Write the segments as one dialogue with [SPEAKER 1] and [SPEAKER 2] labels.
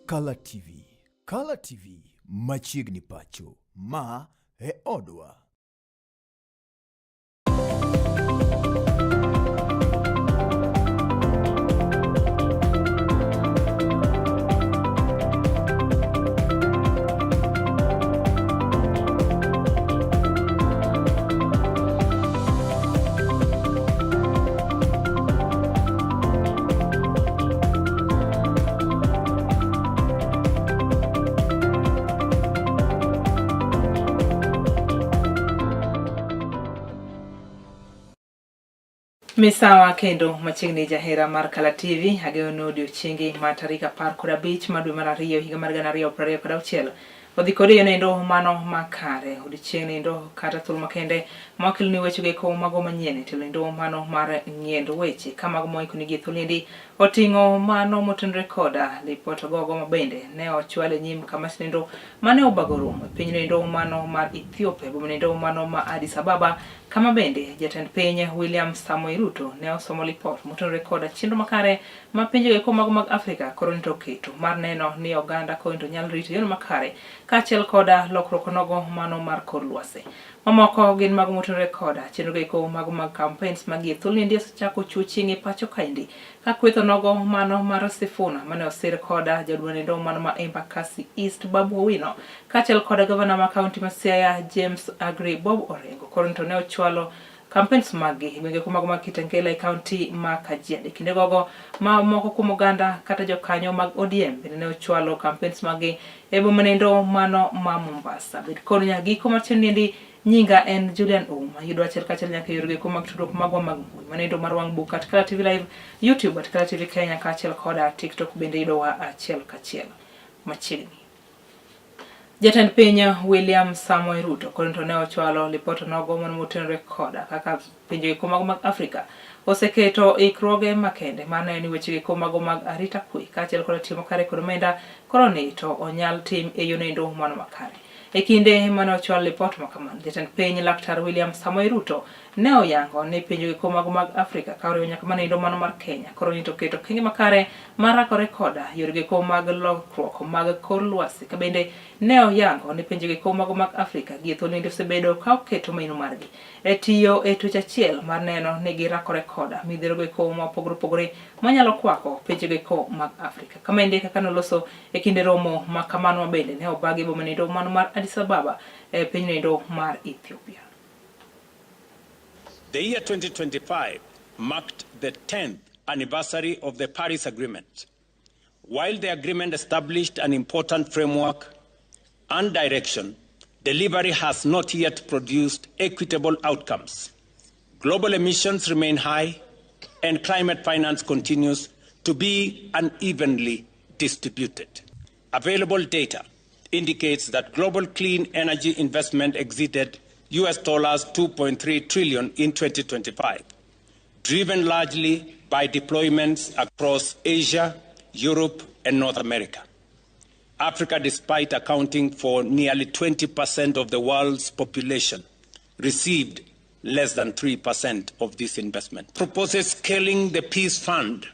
[SPEAKER 1] Kala TV. Kala TV machiegni pacho. Ma e odwa.
[SPEAKER 2] Misawa kendo machiegni jahera mar Kala TV ageno ni odiochiengi ma tarik 15 mar dwe mar ariyo higa mar 2026 odhi kode yo nendo mano makare odiochieng' nendo kata thuolo makende ma wakeloni weche go eko mago manyien e telo nendo mano mar ng'iend weche ka mago moikonigi e thuolo endi oting'o mano motenore koda lipot gogo ma bende ne ochwal e nyim kamati nendo mane obago romo e piny nendo mano mar Ethiopia boma nendo mano ma Addis Ababa kama bende jatend piny William Samoei Ruto ne osomo lipot motenore koda chenro makare ma pinje eko mago mag Afrika koro nito oketo mar neno ni oganda koro nito nyal rito e yono makare kaachiel koda lokruok nogo mano mar kor lwasi. Mamoko gin mago motenore koda chenro eko mago mag campaigns ma gie thuolo niendi osechako chuo chieng' e pacho kaendi ka kwetho nogo mano mar Sifuna mane osir koda jaod nendo mano ma Embakasi East Babu Owino kaachiel koda gavana ma kaunti ma Siaya James Agri Bob Orengo koro nito ne ochwalo campaigns maggi e gwenge mago mag Kitengela e kaunti ma Kajiado. E kinde gogo ma moko kuom oganda kata jokanyo mag ODM bende ne ochwalo campaigns maggi e boma nendo mano ma Mombasa. Bed kod nyaka giko mar chenro niendi nyinga en Julian Ouma. Yudo achiel kachiel nyaka e yorego eko mag tudruok magwa mag mbui manendo mar wang' buk at Kala TV Live, YouTube at Kala TV Kenya kaachiel koda TikTok bende yudowa achiel kachiel machiegni. Jatend piny William Samoei Ruto koro to ne ochwalo lipot nogo mano motenore koda kaka pinje eko mago mag Afrika oseketo ikruoge makende mar neno ni weche eko mago mag arita kwe kaachiel koda tiyo makare kod omenda koro ni to onyal tim e yo nendo mano makare. E kinde mane ochwal lipot ma kamano, jatend piny Laktar William Samoei Ruto ne oyango ni pinje eko mago mag Afrika ka oriwo nyaka manendo mano mar Kenya koro ni to keto okenge makare mar rakore koda yorego eko mag lokruok mag kor lwasi ka bende ne oyango ni pinje eko mago mag Afrika gie thuolo nende osebedo ka oketo maino margi e tiyo e twech achiel mar neno ni girakore koda midhiero eko mopogore opogore manyalo kwako pinje eko mag Afrika. Kamaendi kaka noloso e kinde romo ma kamano ma bende ne obagi e boma nendo mano mar Addis Ababa e piny nendo mar Ethiopia.
[SPEAKER 3] The year 2025 marked the 10th anniversary of the Paris Agreement. While the agreement established an important framework and direction, delivery has not yet produced equitable outcomes. Global emissions remain high, and climate finance continues to be unevenly distributed. Available data indicates that global clean energy investment exceeded US dollars 2.3 trillion in 2025, driven largely by deployments across Asia, Europe, and North America. Africa, despite accounting for nearly 20% of the world's population, received less than 3% of this investment. Proposes scaling the Peace Fund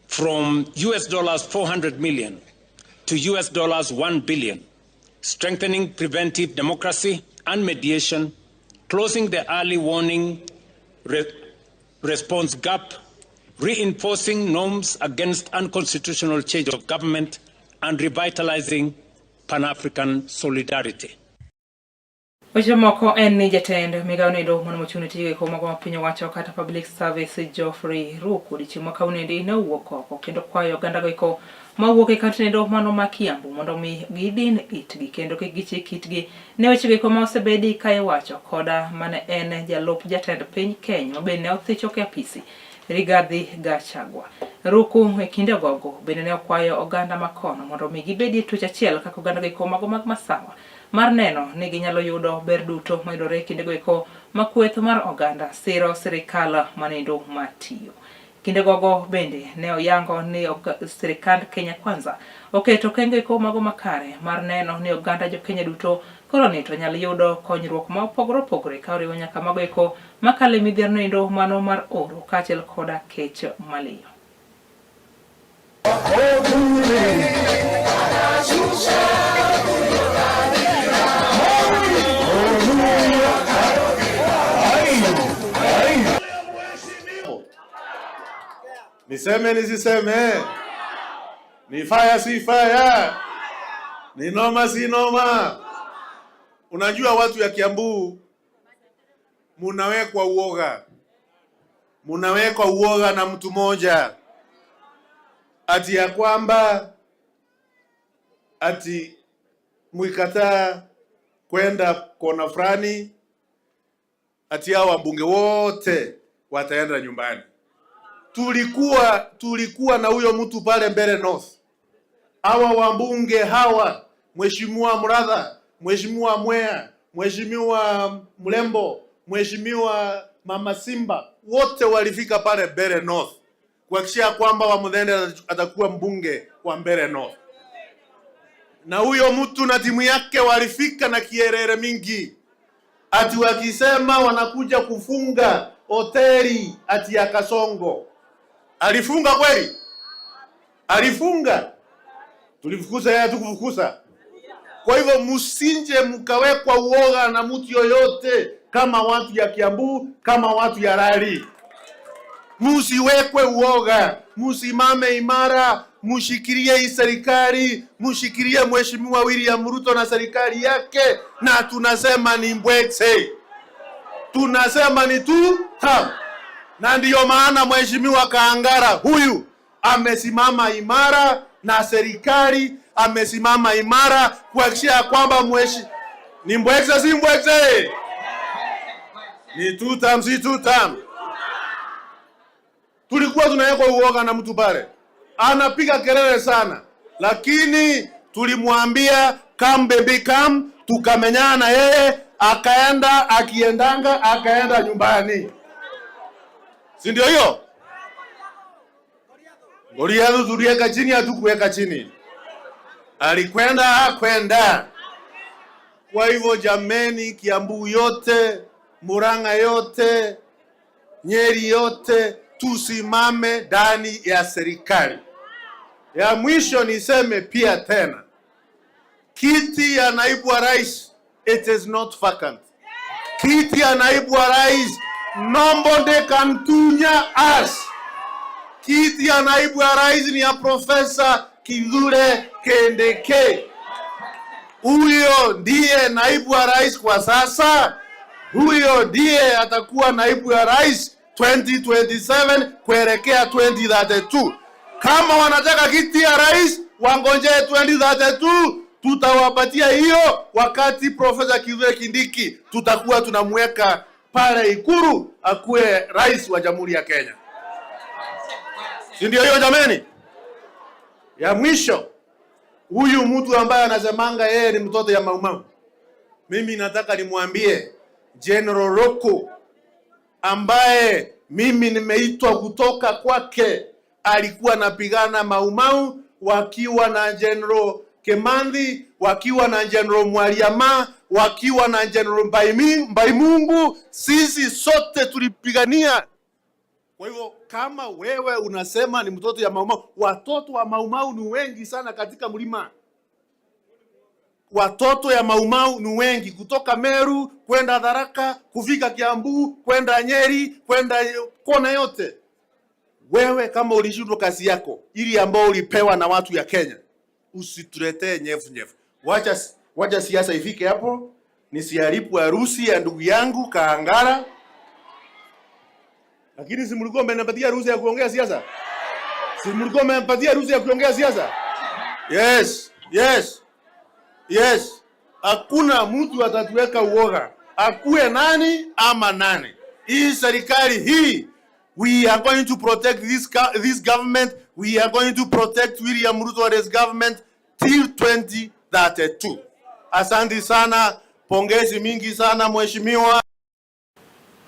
[SPEAKER 3] from US dollars 400 million to US dollars 1 billion, strengthening preventive democracy and mediation, closing the early warning response gap, reinforcing norms against unconstitutional change of government, and revitalizing Pan-African solidarity.
[SPEAKER 2] Weche moko en ni jatend migawo nendo mano mochung' ne tije eko mago ma piny owacho kata Public Service Geoffrey Ruku odiechieng' ma kawuonoendi ne owuok oko kendo kwayo oganda go eko mawuok e kaunti nendo mano ma Kiambu mondo mi gidin itgi kendo kik gichik itgi ne weche go eko ma osebedi ka iwacho koda mane en jalup jatend piny Kenya ma bende ne othicho e apisi Rigathi Gachagua. Ruku e kinde ogogo bende ne okwayo oganda ma kono mondo mi gibedie twech achiel kaka oganda go eko mago mag Masawa mar neno ni ginyalo yudo ber duto mayudore e kindego eko ma kweth mar oganda siro sirikal manendo matiyo. Kinde gogo bende ne oyango ni sirikand Kenya Kwanza oketo okenge eko mago makare mar neno ni oganda jo Kenya duto koro ni to nyal yudo konyruok ma opogore opogore ka oriwo nyaka mago eko makalo e midhiero noendo mano mar oro kaachiel koda kech maliyo.
[SPEAKER 4] Niseme nisiseme? Ni fire si fire? Ni noma si noma? Unajua watu ya Kiambu munawekwa uoga, munawekwa uoga na mtu moja, ati ya kwamba ati mwikataa kwenda kona fulani, ati hao wabunge wote wataenda nyumbani. Tulikuwa na huyo mtu pale Mbeere North, hawa wabunge hawa, Mheshimiwa Muratha, Mheshimiwa Mwea, Mheshimiwa Mlembo, Mheshimiwa Mama Simba, wote walifika pale Mbeere North kuhakikisha kwamba Wamuthende atakuwa mbunge wa Mbeere North. Na huyo mtu na timu yake walifika na kierere mingi, ati wakisema wanakuja kufunga hoteli ati ya Kasongo. Alifunga kweli? Alifunga? Tulifukuza yeye, hatukufukuza? Kwa hivyo msinje mkawekwa uoga na mtu yoyote, kama watu ya Kiambu, kama watu ya Lari. Musiwekwe uoga, musimame imara, mushikilie hii serikali, mushikilie Mheshimiwa William Ruto na serikali yake, na tunasema ni mbwekse, tunasema ni tu tam. Na ndiyo maana Mheshimiwa Kaangara huyu amesimama imara na serikali amesimama imara kuhakikisha kwamba mweshi ni mbwekse, si mbwekse, ni two term, si two term. Tulikuwa tunawekwa uoga na mtu pale, anapiga kelele sana, lakini tulimwambia come baby come, tukamenyana na yeye, akaenda akiendanga, akaenda nyumbani, si ndio hiyo? Goliathu tuliweka chini, hatukuweka chini, alikwenda hakwenda. Kwa hivyo jameni, Kiambu yote, Murang'a yote, Nyeri yote, tusimame ndani ya serikali. Ya mwisho niseme pia tena, kiti ya naibu wa rais, it is not vacant. Kiti ya naibu wa rais, nobody can tunya us. Kiti ya naibu wa rais ni ya Profesa Kithure Kindiki. Huyo ndiye naibu wa rais kwa sasa, huyo ndiye atakuwa naibu wa rais 2027 kuelekea 2032. Kama wanataka kiti ya rais wangojee 2032, tutawapatia hiyo wakati Profesa Kithure Kindiki tutakuwa tunamweka pale Ikulu akuwe rais wa Jamhuri ya Kenya. Si ndio hiyo jameni? Ya mwisho, huyu mtu ambaye anasemanga yeye ni mtoto ya Maumau, mimi nataka nimwambie General Roko ambaye mimi nimeitwa kutoka kwake, alikuwa anapigana Maumau wakiwa na General Kimathi, wakiwa na General Mwariama, wakiwa na General Mbaimungu. Sisi sote tulipigania. Kwa hivyo kama wewe unasema ni mtoto ya Maumau, watoto wa Maumau ni wengi sana katika mlima. Watoto ya Maumau ni wengi, kutoka Meru kwenda Tharaka, kufika Kiambu, kwenda Nyeri, kwenda kona yote. Wewe kama ulishindwa kazi yako ili ambao ulipewa na watu ya Kenya, usituletee nyefu nyefu. Wacha siasa ifike hapo, nisiharibu harusi ya ndugu yangu Kaangara. Lakini si mlikuwa mmenipatia ruhusa ya kuongea siasa? Si mlikuwa mmenipatia ruhusa ya kuongea siasa? Yes. Hakuna mtu atatuweka uoga, akuwe nani ama nani. Hii serikali hii, we are going to protect this government. We are going to protect William Ruto and his government till 2032. Asante sana, pongezi mingi sana mheshimiwa.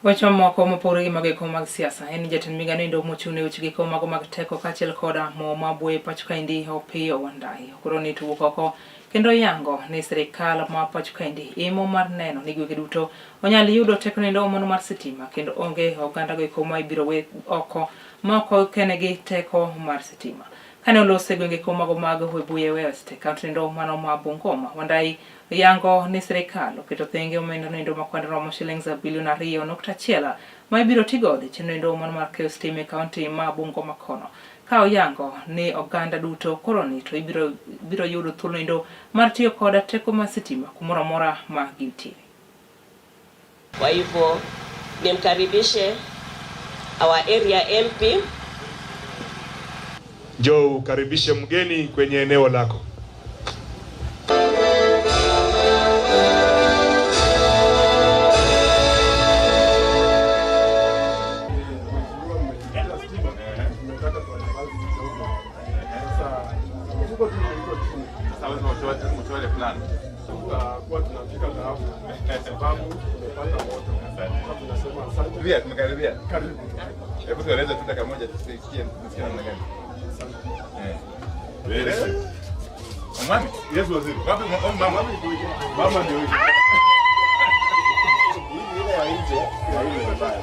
[SPEAKER 2] Wach mamoko mopogore gi mago eko mag siasa en ni jatend migao endo mochung' ne weche geko mago mag teko kaachiel koda mo mabwe pacho kaendi Opiyo Wandayi okoro ni to wuok oko kendo yango ni sirikal ma pacho kaendi imo mar neno ni gwenge duto onyal yudo teko nendo mano mar sitima kendo onge oganda go eko ma ibiro we oko ma ok okenegi teko mar sitima. Kane olose gwenge eko mago mag Webuye West e kaunti nendo mano ma Bungoma, Wandayi yango ni sirikal oketo thenge omenda noendo makwand romo shillings bilion 2.1. ma ibiro tigodo e chenro endo mano mar keyo stima e kaunti ma Bungoma kono. Ka oyango ni oganda duto koroni to ibiro biro yudo thuolo endo mar tiyo koda teko mar sitima kumoro amora ma gintiere.
[SPEAKER 5] Kwa hivyo nimkaribishe our area MP.
[SPEAKER 6] Njoo ukaribishe mgeni kwenye eneo lako.
[SPEAKER 7] Tumekaribia. Hebu tueleze tu dakika moja tusikie tusikie namna gani. Eh. Mwami?
[SPEAKER 6] Yes, waziri.
[SPEAKER 7] Wapi mama?
[SPEAKER 6] Mama ndio huyu.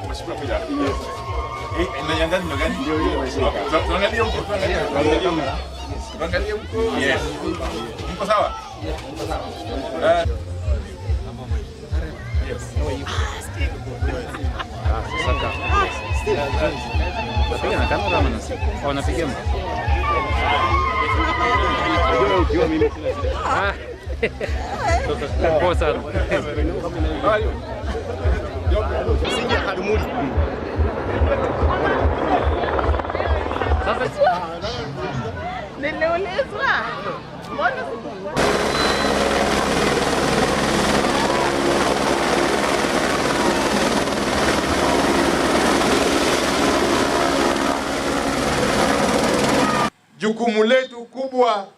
[SPEAKER 7] Mheshimiwa kuja. Eh, na yanga ndio gani?
[SPEAKER 6] Ndio hiyo mheshimiwa.
[SPEAKER 7] Tuangalie huko, tuangalie. Tuangalie huko. Yes. Mko sawa? Eh. Yes.
[SPEAKER 5] Niliulizwa mbona
[SPEAKER 7] Jukumu letu kubwa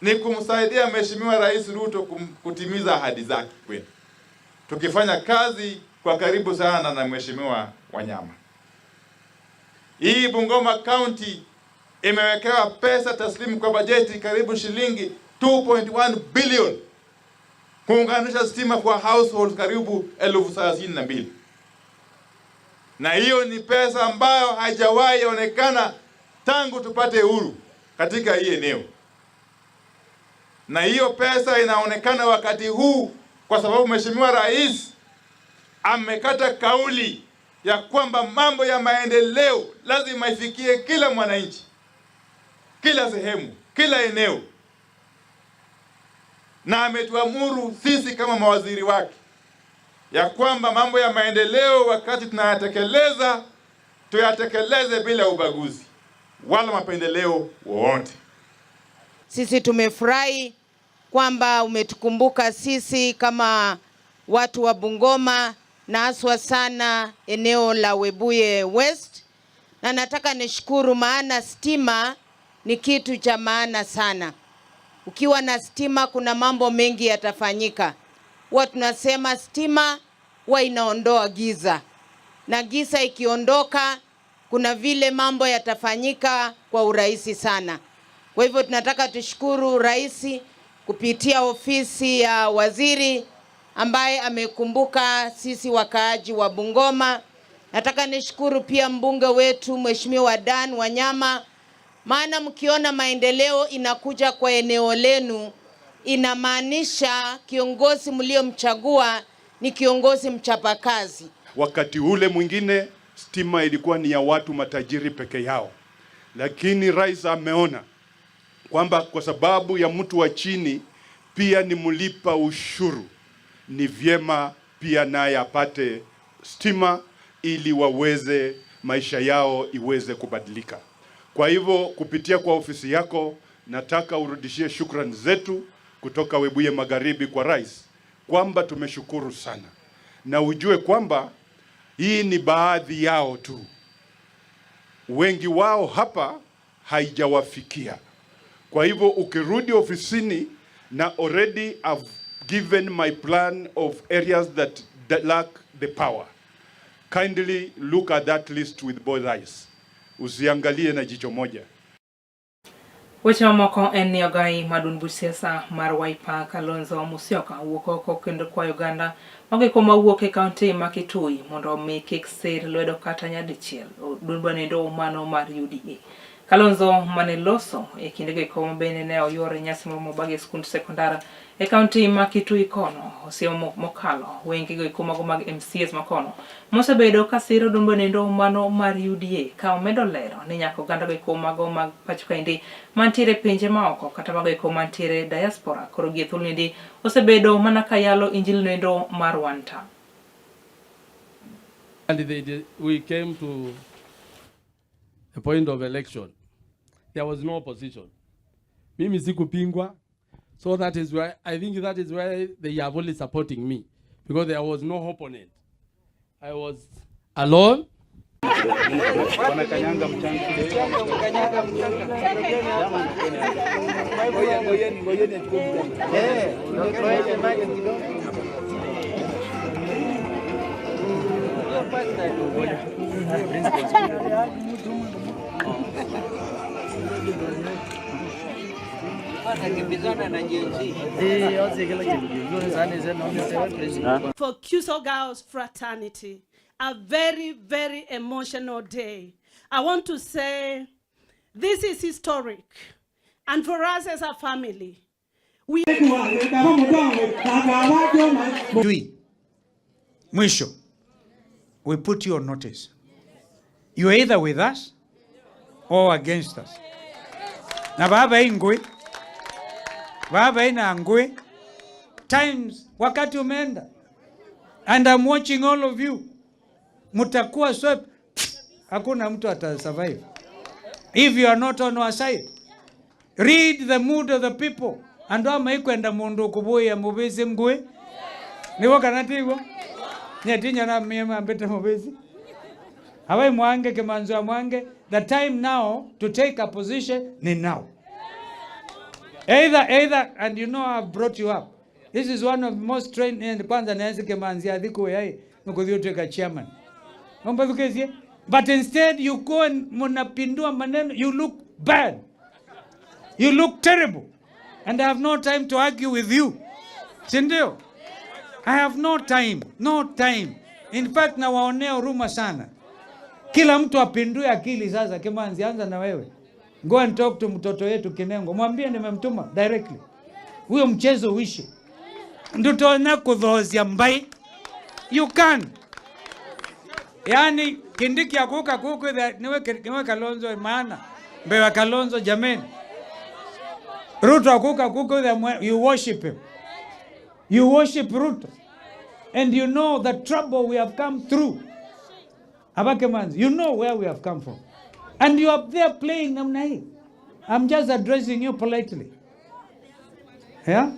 [SPEAKER 7] ni kumsaidia Mheshimiwa Rais Ruto kutimiza ahadi zake kwetu, tukifanya kazi kwa karibu sana na Mheshimiwa Wanyama. Hii Bungoma County imewekewa pesa taslimu kwa bajeti karibu shilingi 2.1 billion kuunganisha stima kwa households karibu 32,000, na hiyo ni pesa ambayo haijawahi onekana tangu tupate uhuru katika hii eneo, na hiyo pesa inaonekana wakati huu kwa sababu Mheshimiwa Rais amekata kauli ya kwamba mambo ya maendeleo lazima ifikie kila mwananchi, kila sehemu, kila eneo, na ametuamuru sisi kama mawaziri wake ya kwamba mambo ya maendeleo wakati tunayatekeleza tuyatekeleze bila ubaguzi wala mapendeleo wowote.
[SPEAKER 8] Sisi tumefurahi kwamba umetukumbuka sisi kama watu wa Bungoma na haswa sana eneo la Webuye West, na nataka nishukuru, maana stima ni kitu cha maana sana. Ukiwa na stima kuna mambo mengi yatafanyika. Huwa tunasema stima huwa inaondoa giza, na giza ikiondoka, kuna vile mambo yatafanyika kwa urahisi sana. Kwa hivyo tunataka tushukuru rais kupitia ofisi ya waziri ambaye amekumbuka sisi wakaaji wa Bungoma. Nataka nishukuru pia mbunge wetu Mheshimiwa Dan Wanyama, maana mkiona maendeleo inakuja kwa eneo lenu, inamaanisha kiongozi mliomchagua ni kiongozi mchapakazi.
[SPEAKER 6] Wakati ule mwingine stima ilikuwa ni ya watu matajiri peke yao, lakini rais ameona kwamba kwa sababu ya mtu wa chini pia ni mlipa ushuru, ni vyema pia naye apate stima ili waweze maisha yao iweze kubadilika. Kwa hivyo kupitia kwa ofisi yako nataka urudishie shukrani zetu kutoka Webuye Magharibi kwa rais kwamba tumeshukuru sana, na ujue kwamba hii ni baadhi yao tu, wengi wao hapa haijawafikia. Kwa hivyo ukirudi ofisini na already I've given my plan of areas that lack the power. Kindly look at that list with both eyes. Usiangalie na jicho moja.
[SPEAKER 2] Weche mamoko en ni ogai ma duond buch siasa mar Wiper Kalonzo Musyoka wuok oko kendo kwayo oganda mago mawuok e kaunti ma Kitui mondo omi kik sir lwedo kata nyadichiel duond bura mano mar UDA. Kalonzo mane loso e kindego eko mabende ne oyuor e nyasi moro mobagi e skund sekondar e kaunti ma Kitui kono osiemo mokalo wengego eko mago mag MCAs makono mosebedo ka siro duond nendo mano mar UDA ka omedo lero ni nyaka oganda go eko mago mag pacho kaendi mantiere pinje maoko kata mago eko mantiere diaspora koro gie thuoloni osebedo mana ka yalo injili nendo mar one term.
[SPEAKER 9] And we came to the point of election. There was no opposition. Mimi sikupingwa. So that is why I think that is why they are only supporting me, because there was no opponent. I was alone.
[SPEAKER 10] For Kyuso Girls Fraternity, a very, very emotional day. I want to say this is historic. And for us as a family, we...
[SPEAKER 11] Mwisho, we put you on notice. You are either with us or against us. Na baba ingwe, baba ina ngwe, times wakati umeenda. And I'm watching all of you. Mutakuwa swept. Hakuna mtu ata survive. If you are not on our side. Read the mood of the people. Andu amaikwenda mundu kubuya mubezi mgwe. Niwo kana tigo? Nyatinya na mimi ambete mubezi. Hawai mwange kemanzo ya mwange. The time now to take a position ni now. Either, and you know I've brought you up. This is one of the most trained, and kwanza naenzi kemanzi adhiku yai, nukudhiyo teka chairman. But instead you go and munapindua maneno, you look bad. You look terrible. And I have no time to argue with you. Sindio? I have no time, no time. In fact, nawaonea huruma sana. Kila mtu apindue akili sasa. Kimanzi, anza na wewe. Go and talk to mtoto yetu Kinengo. Mwambie nimemtuma directly. Huyo mchezo uishe. Ndutona kudhozia mbai. You can. Yani Kindiki akuka kuku niwe Kalonzo maana. Mbewa Kalonzo jameni. Ruto akuka kuku, you worship him. You worship Ruto. And you know the trouble we have come through. Abakemanzi, you know where we have come from. And you are there playing namna hii. I'm just addressing you politely. Yeah?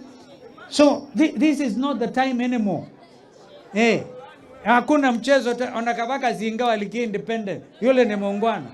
[SPEAKER 11] So this is not the time anymore. Eh, hakuna mchezo onakabaka zinga waliki independent. Yule ni muungwana.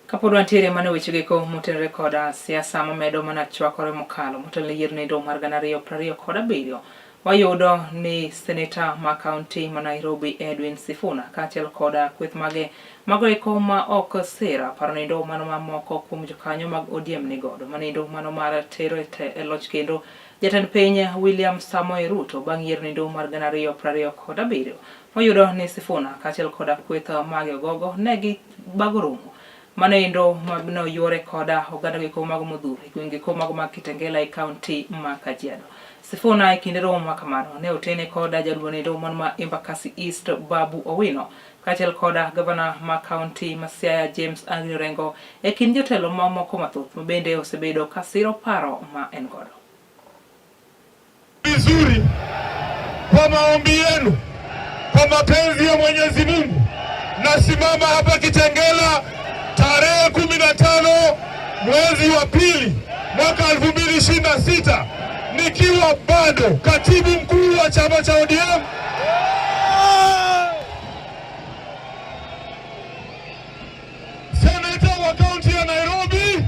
[SPEAKER 2] Kapod wantiere mane wechego motenore koda siasa mamedo mana chwakore mokalo motelo ne yiero nendo mar 2027 wayudo ni seneta ma kaunti ma Nairobi Edwin Sifuna kaachiel koda kweth mage mago eko ma ok sera paro nendo mano mamoko kuom jokanyo mag ODM ni godo manendo mano mar tero e loch kendo jatend piny William Samoei Ruto bang' yiero nendo mar 2027 wayudo ni Sifuna kaachiel koda kweth mage ogogo negi bago romo manendo mabno yore koda oganda giko mago modhuro e gwenge ko mago mag Kitengela e kaunti ma Kajiado. Sifuna e kinde romo ma kamano ne otene koda jaluo nendo mano ma Embakasi East Babu Owino kaachiel koda gavana ma kaunti ma Siaya James Agri Orengo e kind jotelo mamoko mathoth ma bende osebedo ka siro paro ma en godo.
[SPEAKER 12] Vizuri kwa maombi yenu, kwa mapenzi ya Mwenyezi Mungu, nasimama hapa Kitengela tarehe 15 mwezi wa pili mwaka 2026 nikiwa bado katibu mkuu wa chama cha ODM, seneta wa kaunti ya Nairobi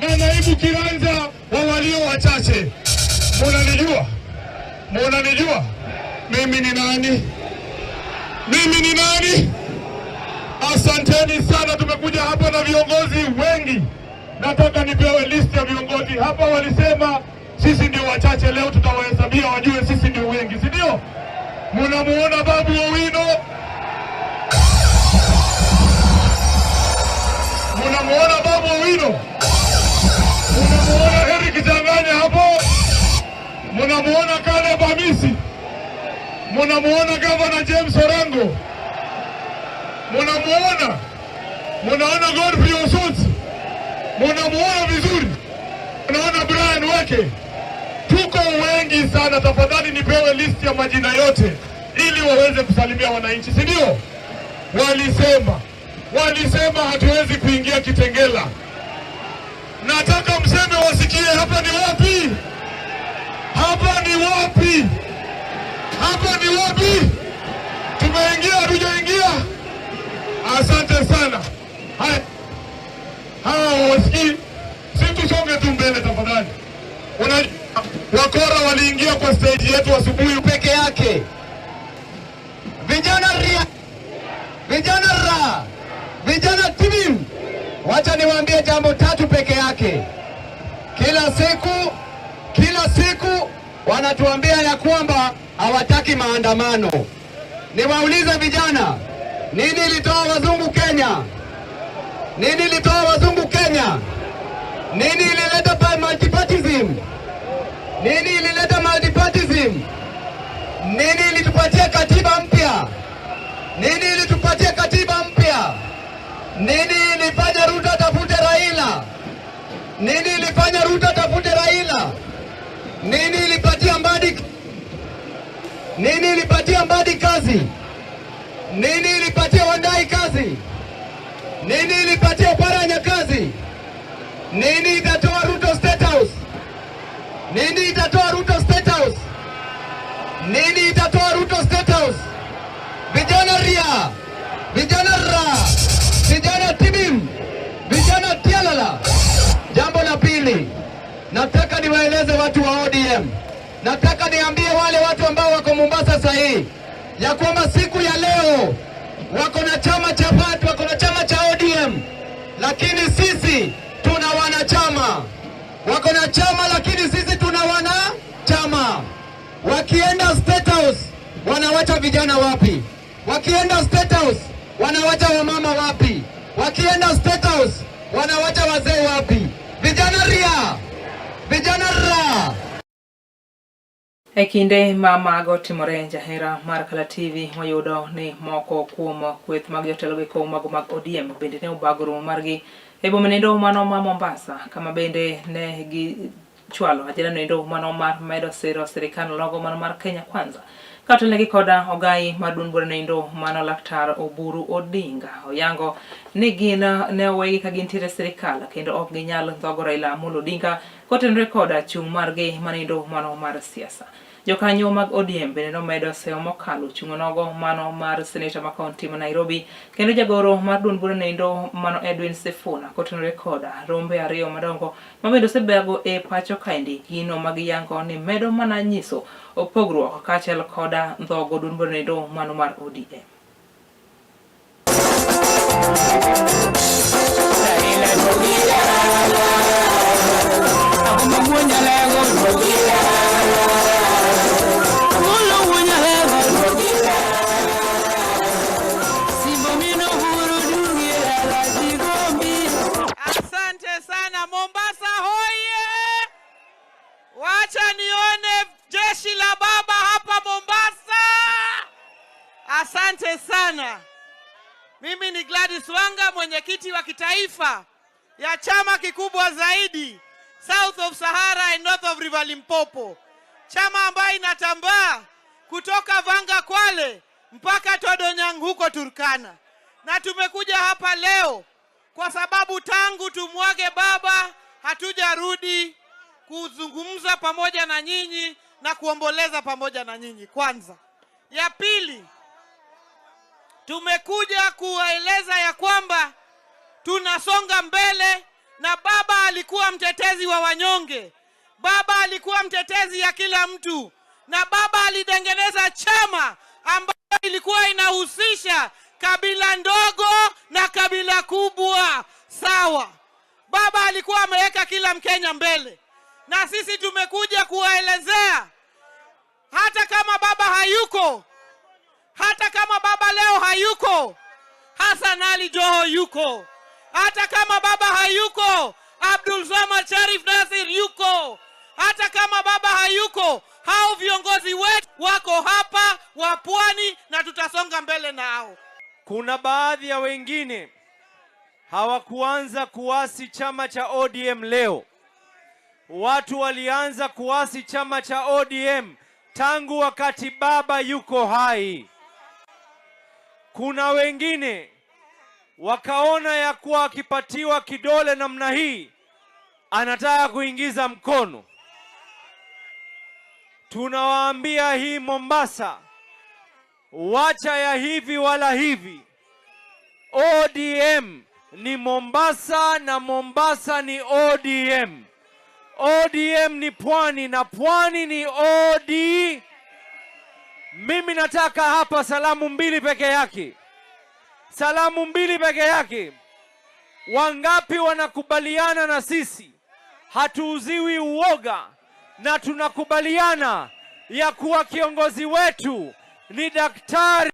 [SPEAKER 12] na naibu kiranja wa walio wachache. Munanijua? Munanijua? Mimi ni nani? Mimi ni nani? Asanteni sana, tumekuja hapa na viongozi wengi. Nataka nipewe list ya viongozi hapa. Walisema sisi ndio wachache, leo tutawahesabia wajue sisi ndio wengi, si ndio? Munamuona Babu Owino, Babu Owino? Munamuona Eric Changanya hapo? Munamuona Caleb Amisi? Munamuona Governor James Orengo? Munamuona? Munaona Godfrey Osotsi? Munamuona vizuri? Munaona Brian Weke? Tuko wengi sana, tafadhali nipewe list ya majina yote ili waweze kusalimia wananchi, si ndio? Walisema hatuwezi kuingia Kitengela. Nataka mseme wasikie, hapa ni wapi? Hapa ni wapi? Hapa ni wapi? Tumeingia, hatujaingia? Asante sana. Haya, hawa wasikii, si tusonge tu mbele tafadhali. Unajua wakora waliingia kwa stage yetu asubuhi
[SPEAKER 13] peke yake. Vijana ria, vijana ra, vijana timu, wacha niwaambie jambo tatu peke yake. Kila siku wanatuambia ya kwamba hawataki maandamano. Niwaulize vijana, nini ilitoa wazungu Kenya? Nini ilitoa wazungu Kenya? Nini ilileta multipartyism? Nini ilileta multipartyism? Nini ilitupatia katiba mpya? Nini ilitupatia katiba mpya? Nini ilifanya Ruto atafute Raila? Nini ilifanya Ruto atafute Raila? Nini ilipatia Mbadi? Nini ilipatia Mbadi kazi? Nini ilipatia Wandayi kazi? Nini ilipatia Oparanya kazi? Nini itatoa Ruto State House? Nini itatoa Ruto State House? Nini itatoa Ruto State House? Vijana ria, vijana ra, vijana tibim, vijana tialala. Jambo la pili, nataka niwaeleze watu wa ODM, nataka niambie wale watu ambao wako Mombasa sasa hii ya kwamba siku ya leo wako na chama cha watu, wako na chama cha ODM, lakini sisi tuna wanachama. Wako na chama, lakini sisi tuna wanachama. Wakienda State House wanawacha vijana wapi? Wakienda State House wanawacha wamama wapi? Wakienda State House wanawacha wazee wapi? Vijana ria, vijana ra.
[SPEAKER 2] E kinde ma mago timore, jahera mar Kala TV wayudo ni moko kuom kweth mag jotelo gi mago mag ODM bende ne obago romo margi e boma nendo mano ma Mombasa, kama bende ne gichwalo ajenda nendo mano mar medo siro sirikal logo mano mar Kenya Kwanza katelnegi koda ogai mar duond bura nendo mano Laktar Oburu Odinga oyango ni gin ne owegi ka gintiere e sirikal kendo ok ginyal ndhogo Raila Amolo Odinga kotenore koda chung' margi manendo mano mar siasa. Jokanyo mag ODM bende nomedo seyo mokalo chung' nogo mano mar seneta ma kaunti ma Nairobi kendo jagoro mar duond bura nendo mano Edwin Sifuna kotenore koda rombe ariyo madongo ma bende osebago e pacho kaendi, gino magiyango ni medo mana nyiso pogruok kaachiel koda ndhogo duond bura nendo mano mar ODM.
[SPEAKER 14] Asante sana Mombasa hoye! Wacha nione jeshi la baba hapa Mombasa. Asante sana. Mimi ni Gladys Wanga, mwenyekiti wa kitaifa ya chama kikubwa zaidi South of Sahara and North of River Limpopo, chama ambayo inatambaa kutoka Vanga Kwale mpaka Todonyang huko Turkana, na tumekuja hapa leo kwa sababu tangu tumwage baba hatujarudi kuzungumza pamoja na nyinyi na kuomboleza pamoja na nyinyi kwanza. Ya pili, tumekuja kuwaeleza ya kwamba tunasonga mbele na baba alikuwa mtetezi wa wanyonge, baba alikuwa mtetezi ya kila mtu, na baba alitengeneza chama ambayo ilikuwa inahusisha kabila ndogo na kabila kubwa sawa. Baba alikuwa ameweka kila Mkenya mbele, na sisi tumekuja kuwaelezea hata kama baba hayuko, hata kama baba leo hayuko, Hassan Ali Joho yuko, Hata kama baba hayuko, Abdul Swamad Sharif Nasir yuko. Hata kama baba hayuko, hao viongozi wetu wako hapa wa Pwani na tutasonga mbele nao.
[SPEAKER 15] Kuna baadhi ya wengine hawakuanza kuasi chama cha ODM leo. Watu walianza kuasi chama cha ODM tangu wakati baba yuko hai. Kuna wengine wakaona ya kuwa akipatiwa kidole namna hii anataka kuingiza mkono. Tunawaambia hii Mombasa, wacha ya hivi wala hivi. ODM ni Mombasa na Mombasa ni ODM. ODM ni Pwani na Pwani ni OD. Mimi nataka hapa salamu mbili peke yake. Salamu mbili peke yake. Wangapi wanakubaliana na sisi? Hatuuziwi uoga na tunakubaliana ya kuwa kiongozi wetu ni daktari.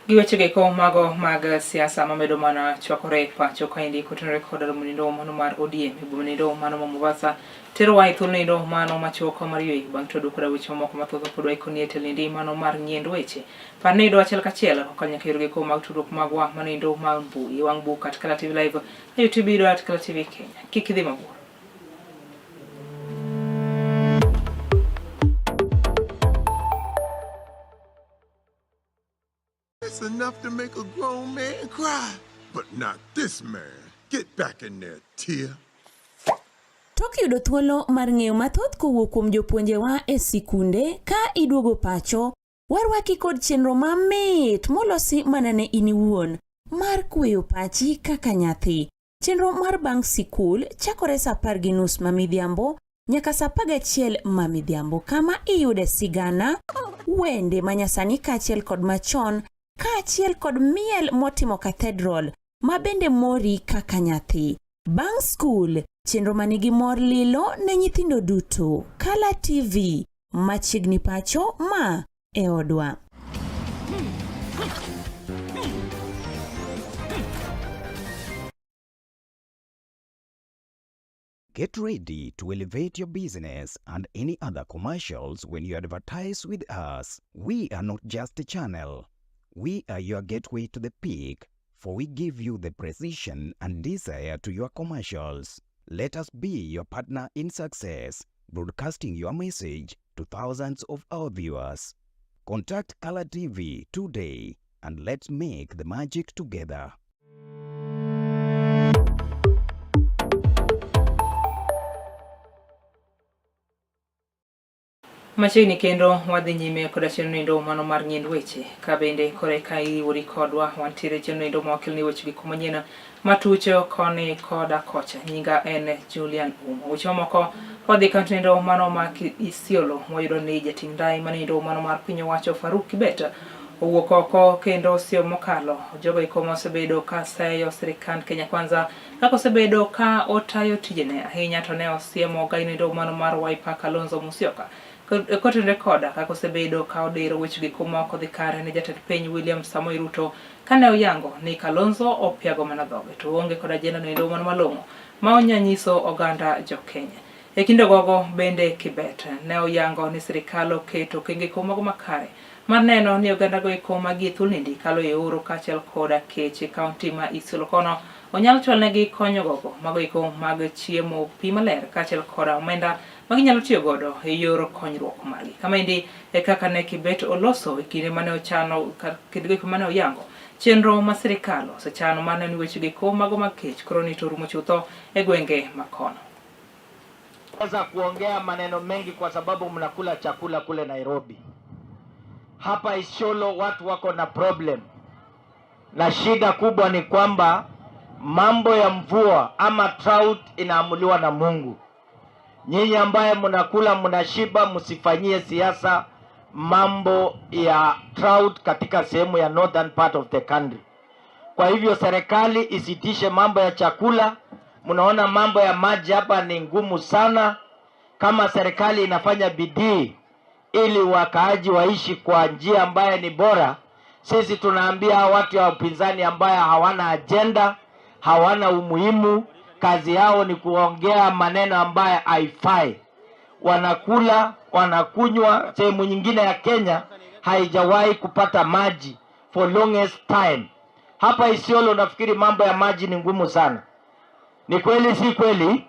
[SPEAKER 2] Gi weche go mago mag siasa mamedo mana chwakore pacho kaendi kotenore koda romo nindo mano mar ODM e boma nindo mano ma Mombasa terowa e thuolo nindo mano machuok mar yweyo bang' todo koda weche mamoko mathoth pod waikoni e telendi mano mar nyiend weche. Par ni yudo achiel kachiel kokalo nyaka yore go mag tudruok magwa mano endo mar mbui wang' buk at Kala TV Live e YouTube yudo at Kala TV Kenya. Kik idhi mabor.
[SPEAKER 16] It's enough to make a grown man cry, but not this man. Get back in there, Tia.
[SPEAKER 17] Tok yudo thuolo mar ng'eyo mathoth kowuok kuom jopuonjewa e sikunde ka iduogo pacho, warwaki kod chenro mamit molosi mana ne in iwuon mar kweyo pachi kaka nyathi. Chenro mar bang' sikul chakore sa 10:30 ma midhiambo nyaka sa 11 ma midhiambo kama iyude sigana, wende manyasani kaachiel kod machon kaachiel kod miel motimo cathedral ma bende mori kaka nyathi. Bang' skul, chenro manigi mor lilo ne nyithindo duto. Kala TV, machiegni pacho ma e odwa.
[SPEAKER 18] Get ready to elevate your business and any other commercials when you advertise with us. We are not just a channel. We are your gateway to the peak, for we give you the precision and desire to your commercials. Let us be your partner in success, broadcasting your message to thousands of our viewers. Contact Color TV today and let's make the magic together.
[SPEAKER 2] Machiegni kendo wadhi nyime koda chenro endo mano mar ng'iend weche ka bende kore ka iriwori kodwa wantiere chenro endo ma wakeloni weche gi kumanyien matuch koni koda kocha. Nyinga en Julian Umo. Weche mamoko wadhi kaunti endo mano ma Isiolo wayudo ni jating' ndai mano endo mano mar piny owacho Faruk Kibet owuok oko kendo osio mokalo jogo eko mosebedo ka seyo sirikand Kenya Kwanza kaka osebedo ka otayo tijene ahinya to ne osiemo gaino endo mano mar Wiper Kalonzo Musyoka kotenore koda kaka osebedo ka odiro wechegi kuma ok odhi kare ne jatend piny William Samoei Ruto kane oyango ni Kalonzo opiago mana dhoge to oonge kod ajenda no endo mano malong'o ma onya nyiso oganda jo Kenya. E kinde gogo bende Kibet ne oyango ni sirikal oketo okenge mago makare mar neno ni oganda go eko magi e thuolnindi kalo e oro kaachiel koda kech e kaunti ma Isiolo kono onyal chwalnegi konyo gogo mago eko mag chiemo, pi maler kaachiel koda omenda ma ginyalo tiyo godo e yor konyruok margi. Kamaendi e kaka ne Kibet oloso e kinde mane ochano kinde go mane oyango chenro ma sirikal osechano mar neno ni weche go mago mag kech koro ni to rumo chutho e gwenge makono.
[SPEAKER 19] Weza kuongea maneno mengi kwa sababu mnakula chakula kule Nairobi. Hapa Isiolo watu wako na problem, na shida kubwa ni kwamba mambo ya mvua ama drought inaamuliwa na Mungu. Nyinyi ambaye mnakula mnashiba, msifanyie siasa mambo ya drought katika sehemu ya northern part of the country. Kwa hivyo serikali isitishe mambo ya chakula. Mnaona mambo ya maji hapa ni ngumu sana. Kama serikali inafanya bidii ili wakaaji waishi kwa njia ambayo ni bora, sisi tunaambia watu ya upinzani ambayo hawana agenda, hawana umuhimu. Kazi yao ni kuongea maneno ambayo haifai. Wanakula, wanakunywa. Sehemu nyingine ya Kenya haijawahi kupata maji for longest time. Hapa Isiolo nafikiri mambo ya maji ni ngumu sana. Ni kweli si kweli?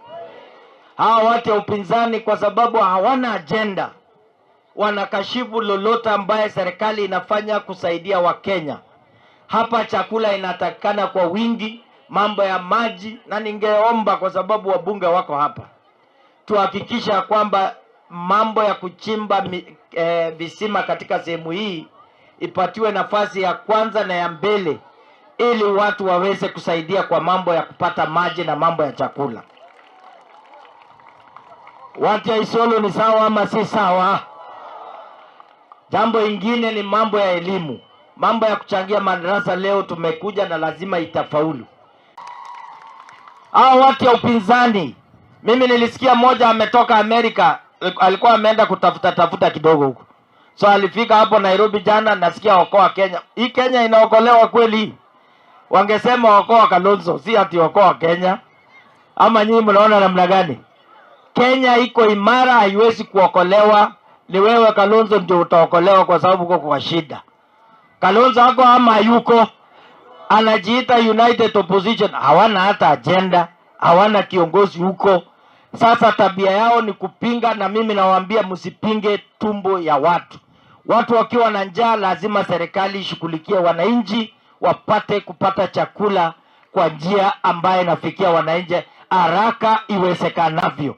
[SPEAKER 19] Hawa watu ya upinzani kwa sababu hawana agenda, wanakashifu lolote ambaye serikali inafanya kusaidia Wakenya. Hapa chakula inatakikana kwa wingi, mambo ya maji, na ningeomba kwa sababu wabunge wako hapa, tuhakikisha kwamba mambo ya kuchimba visima katika sehemu hii ipatiwe nafasi ya kwanza na ya mbele, ili watu waweze kusaidia kwa mambo ya kupata maji na mambo ya chakula. Watu ya Isiolo ni sawa ama si sawa? Jambo ingine ni mambo ya elimu, mambo ya kuchangia madarasa. Leo tumekuja na lazima itafaulu. Hao watu ya upinzani, mimi nilisikia mmoja ametoka Amerika, alikuwa ameenda kutafuta tafuta kidogo huko, so alifika hapo Nairobi jana, nasikia okoa Kenya. Hii Kenya inaokolewa kweli? Wangesema okoa Kalonzo, si ati okoa Kenya. Ama nyinyi mnaona namna gani? Kenya iko imara, haiwezi kuokolewa. Ni wewe Kalonzo ndio utaokolewa kwa sababu uko kwa shida. Kalonzo ako ama hayuko? Anajiita United Opposition, hawana hata agenda, hawana kiongozi huko. Sasa tabia yao ni kupinga, na mimi nawaambia msipinge tumbo ya watu. Watu wakiwa na njaa lazima serikali ishughulikie wananchi wapate kupata chakula kwa njia ambayo inafikia wananchi haraka iwezekanavyo.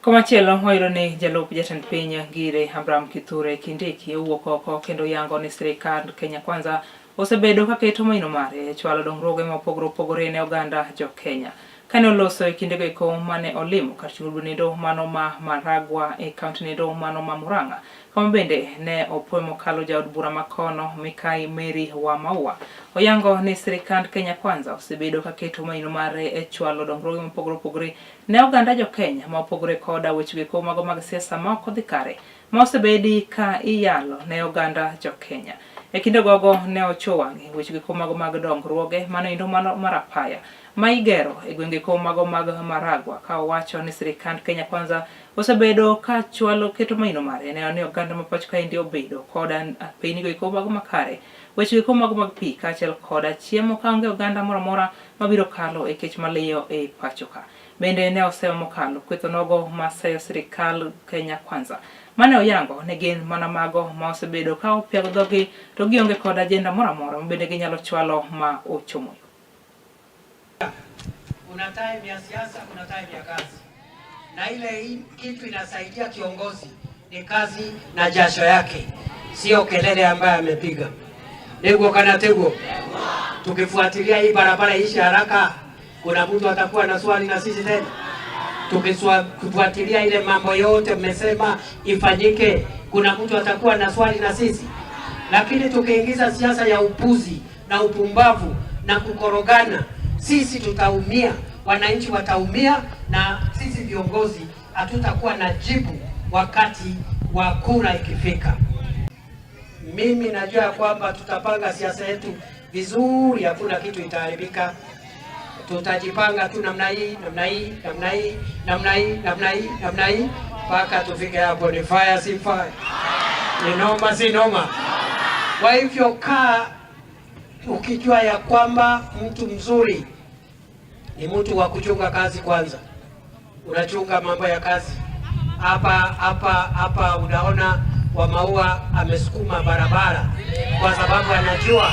[SPEAKER 2] Komachielo wayudo ni jalup jatend piny Ngire Abraham Kithure Kindiki owuok oko kendo yango ni sirikand Kenya Kwanza osebedo ka keto maino mare e chwalo dongruoge mopogore opogore ne oganda jo Kenya. Kane oloso e kindego eko mane olimo kar chung' nindo mano ma Maragua e kaunti nindo mano ma Murang'a, kama bende ne opuoyo mokalo jaod bura makono Mikai Mary wa Maua. Oyango ni sirikand Kenya Kwanza osebedo ka keto maino mare e chwalo dongruoge mopogore opogore ne oganda jo Kenya ma opogore koda weche go mago mag siasa ma ok odhi kare ma osebedi ka iyalo ne oganda jo Kenya. E kinde gogo ne ocho wang'e weche go mago mag dongruoge mano endo mano mar apaya ma igero e gwenge ko mago mag Maragua, ka owacho ni sirikand Kenya Kwanza osebedo ka chwalo keto maino mare neno ni oganda ma pacho kaendi obedo koda apeyni go eko mago makare, weche go eko mago mag pi kaachiel koda chiemo kaonge oganda moro amora mabiro kalo e kech maliyo e pacho ka. Bende ne osemo mokalo kwetho nogo maseyo sirikal Kenya Kwanza mane oyango ne gin mana mago ma osebedo ka opiago dhogi to gionge kod ajenda moro amora ma bende ginyalo chwalo ma ochomo yo.
[SPEAKER 20] Kuna time ya siasa, kuna time ya kazi, na ile kitu inasaidia kiongozi ni kazi na jasho yake, sio kelele ambayo amepiga. Niguo kana tiguo? Tukifuatilia hii barabara iishe haraka, kuna mtu atakuwa na swali na sisi tena? Tukifuatilia ile mambo yote mmesema ifanyike, kuna mtu atakuwa na swali na sisi? Lakini tukiingiza siasa ya upuzi na upumbavu na kukorogana, sisi tutaumia, wananchi wataumia, na sisi viongozi hatutakuwa na jibu wakati wa kura ikifika. Mimi najua kwamba tutapanga siasa yetu vizuri, hakuna kitu itaharibika. Tutajipanga tu namna hii, namna hii, namna hii, namna hii, namna hii, namna hii mpaka tufike hapo. Ni fire si fire? Ni noma si noma? Kwa hivyo kaa ukijua ya kwamba mtu mzuri ni mtu wa kuchunga kazi kwanza. Unachunga mambo ya kazi hapa hapa hapa. Unaona wa Maua amesukuma barabara kwa sababu anajua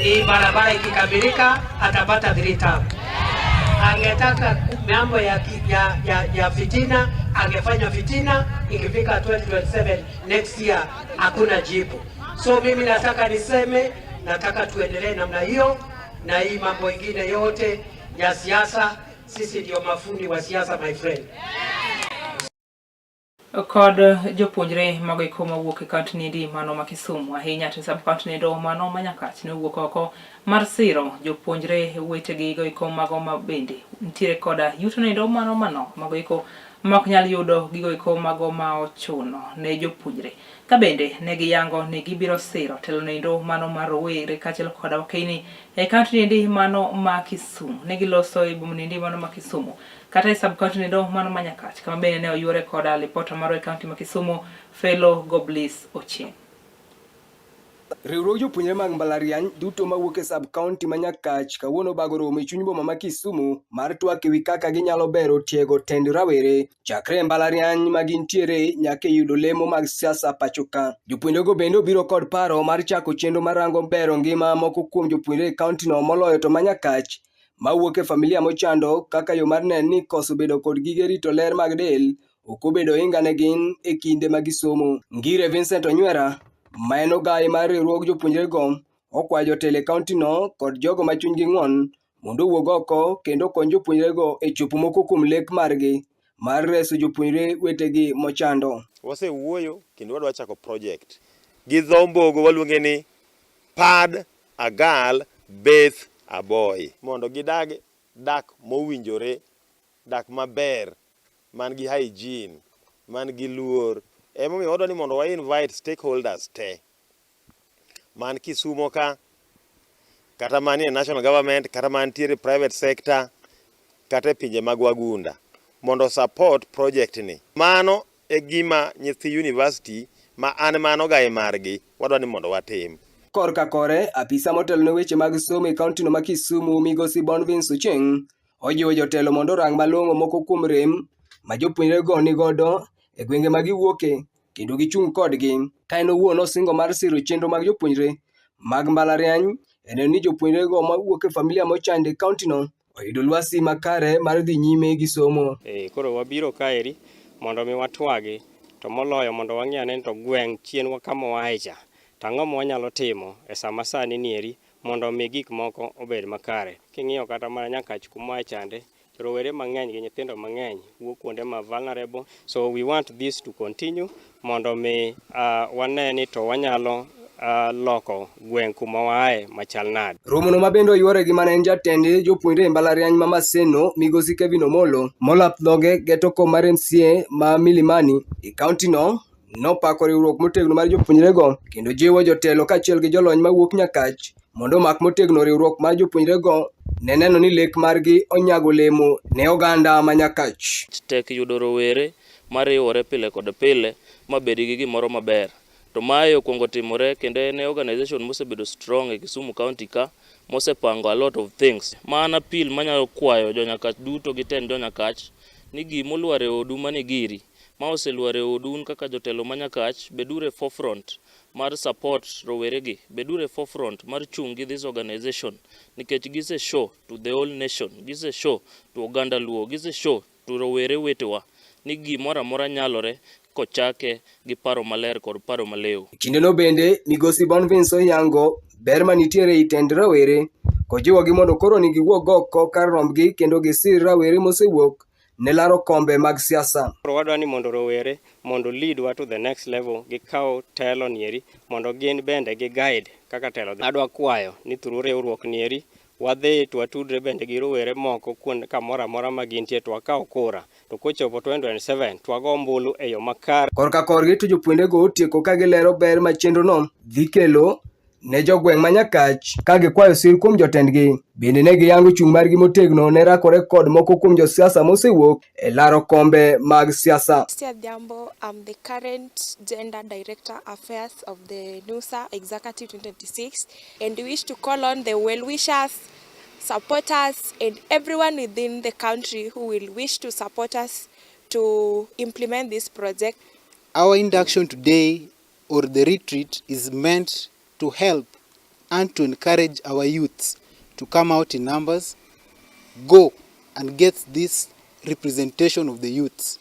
[SPEAKER 20] hii barabara ikikamilika atapata 3 term. Angetaka mambo ya fitina, angefanya fitina. Ikifika 2027 next year hakuna jibu. So mimi nataka niseme, nataka tuendelee namna hiyo, na hii mambo ingine yote ya siasa, sisi ndio mafundi wa siasa, my friend.
[SPEAKER 2] Kod jopuonjre mago eko mawuok e kaunti niendi mano ma Kisumu, ahinya to sub kaunti niendo mano ma Nyakach ne owuok oko mar siro jopuonjre wetegi go eko mago ma bende nitiere koda yuto niendo mano manok mago eko ma ok nyal yudo gigo eko mago ma ochuno ne jopuonjre. Ka bende ne giyango ni gibiro siro telo noendo mano mar rowere kaachiel koda wakeini e kaunti niendi mano ma Kisumu. Ne giloso e boma niendi mano ma Kisumu kata e sub kaunti noendo mano ma Nyakach kama bende ne oyuore koda lipota marwa e kaunti ma Kisumu Fellow Goblis Ochieng.
[SPEAKER 21] Riwruog jopuonjre mag mbalariany duto mawuok e sub county ma Nyakach kawuono obago romo e chuny boma ma Kisumu mar twak ewi kaka ginyalo bero tiego tend rawere chakre e mbalariany ma gintiere nyaka e yudo lemo mag siasa pacho ka. Jopuonjrego bende obiro kod paro mar chako chenro mar rango bero ngima moko kuom jopuonjre e county no moloyo to ma Nyakach mawuok e familia mochando kaka yo mar neno ni koso bedo kod gige rito ler mag del ok obedo ohinga ne gin e kinde ma gisomo. Ngire Vincent Onywera, ma en ogayi mar riwruog jopuonjrego, okwayo jotelo e kaontino kod jogo ma chunygi ng'won mondo owuog oko kendo okony jopuonjrego e chopo moko kuom lek margi mar reso jopuonjre wetegi mochando.
[SPEAKER 22] Wasewuoyo kendo wadwa chako project. Gi dho Mbogo waluonge ni pad a girl, bathe a boy. Mondo gidag dak mowinjore, dak maber man gi hygiene, man gi luor. Emomiyo wadwa ni mondo wa invite stakeholders te man Kisumo ka, kata manie national government, kata mantiere private sector, kata e pinje mag wagunda mondo support project ni. Mano e gima nyithi university ma an mano ga e margi wadwa ni mondo watim.
[SPEAKER 21] Korka kore, apisa motelo ne weche mag somo e kauntino ma Kisumu migosi Bonvince Ochieng ojiwo jotelo mondo orang malong'o moko kuom rem ma jopuonjrego nigodo e gwenge ma giwuoke kendo gichung' kodgi. Ka en owuon osingo mar siro chenro mag jopuonjre mag mbalariany e neno ni jopuonjrego mawuok e familia mochando e kauntino oyudo lwasi makare mar dhi nyime gi somo.
[SPEAKER 23] E, koro wabiro kaeri mondo mi watwagi to moloyo mondo wang'i ane ni to gweng' chien wa kama waaye cha to ang'o ma wanyalo timo e sama sani nieri mondo omi gik moko obed makare. King'iyo kata mana Nyakach kuma wae chande, rowere mang'eny gi nyithindo mang'eny wuok kuonde ma vulnerable. So we want this to continue mondo mi uh, wane ni to wanyalo uh, loko gweng' kuma waaye machal nade.
[SPEAKER 21] Romono ma bende oyuore gi mane en jatend jopuonjre e mbalariany ma Maseno migosi Kevin Omolo molap dhoge geto kom mar MCA ma Milimani e kauntino nopako riwruok motegno mar jopuonjrego kendo jiwo jotelo kaachiel gi jolony mawuok Nyakach mondo omak motegno riwruok mar jopuonjrego ne neno ni lek margi onyago olemo ne oganda ma Nyakach.
[SPEAKER 24] Tek yudo rowere mariwore pile kod pile ma bed gi gimoro maber. To mae okwongo timore kendo en e organization mosebedo strong e Kisumu County ka mosepango a lot of things. Ma an appeal manyalo kwayo jo Nyakach duto gi tend jo Nyakach ni gimolwar e odu mani giri ma oselwar e odu un kaka jotelo ma Nyakach, beduru e forefront mar support roweregi, beduru e forefront mar chung' gi this organization nikech gise show to the whole nation, gise show to oganda Luo, gise show to rowere wetewa ni gimoro amora nyalore kochake gi paro maler kod paro malew.
[SPEAKER 21] E kindeno bende, Migosi Bonvince oyango ber manitiere ei tend rawere kojiwogi mondo koro ni giwuog oko kar rombgi kendo gisir rawere mosewuok ne laro kombe mag siasa.
[SPEAKER 23] Koro wadwa ni mondo rowere mondo lead wa to the next level, gikaw telo nieri mondo gin bende gi guide kaka telo dhi. Adwa kwayo ni through riwruok nieri wadhi to watudre bende gi rowere moko kuond kamoro amora ma gintie to wakaw kura to kochopo 2027 to wago ombulu e yo makare.
[SPEAKER 21] Korka korgi to jopuonjrego otieko ka gilero ber ma chenrono dhi kelo ne jogweng' ma Nyakach ka gikwayo sir kuom jotendgi. Bende ne giyango chung' margi motegno ne rakore kod moko kuom josiasa mosewuok e laro kombe mag siasa.
[SPEAKER 25] Christy Adhiambo, I'm the current Gender Director Affairs of the NUSA Executive 2026 and we wish to call on the well-wishers, supporters and everyone within the country who will wish to support us to implement this project.
[SPEAKER 26] Our induction today or the retreat is meant to help and to encourage our youths to come out in numbers, go and get this representation of the youths.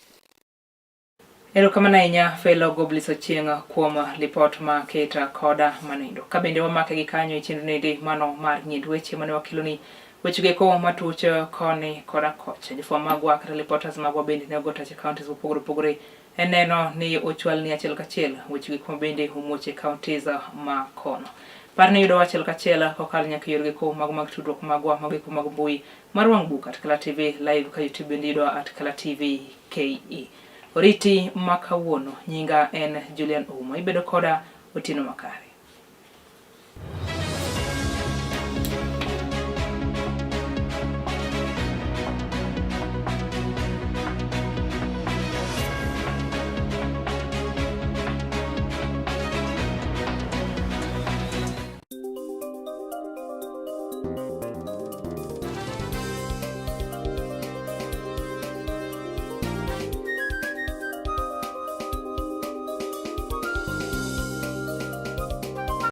[SPEAKER 2] Erokamano ahinya Felo Goblis Ochieng' kuom lipot ma keta koda manindo. Ka bende wamake gi kanyo e chenro nende mano mar ng'iend weche mane wakeloni weche geko matuch koni koda kocha. Jofwambo magwa kata reporters magwa bende ne ogo tach e counties mopogore opogore e neno ni ochwalni achiel kachiel weche geko ma bende omuoch e counties ma kono. Par ni yudowa achiel kachiel kokalo nyaka e yorgi ko mago mag tudruok magwa mago eko mag mbui mar wang' buk at Kala TV live ka YouTube bende yudowa at Kala TV KE. Oriti ma kawuono nyinga en Julian Oumo. Ibedo koda otieno makare.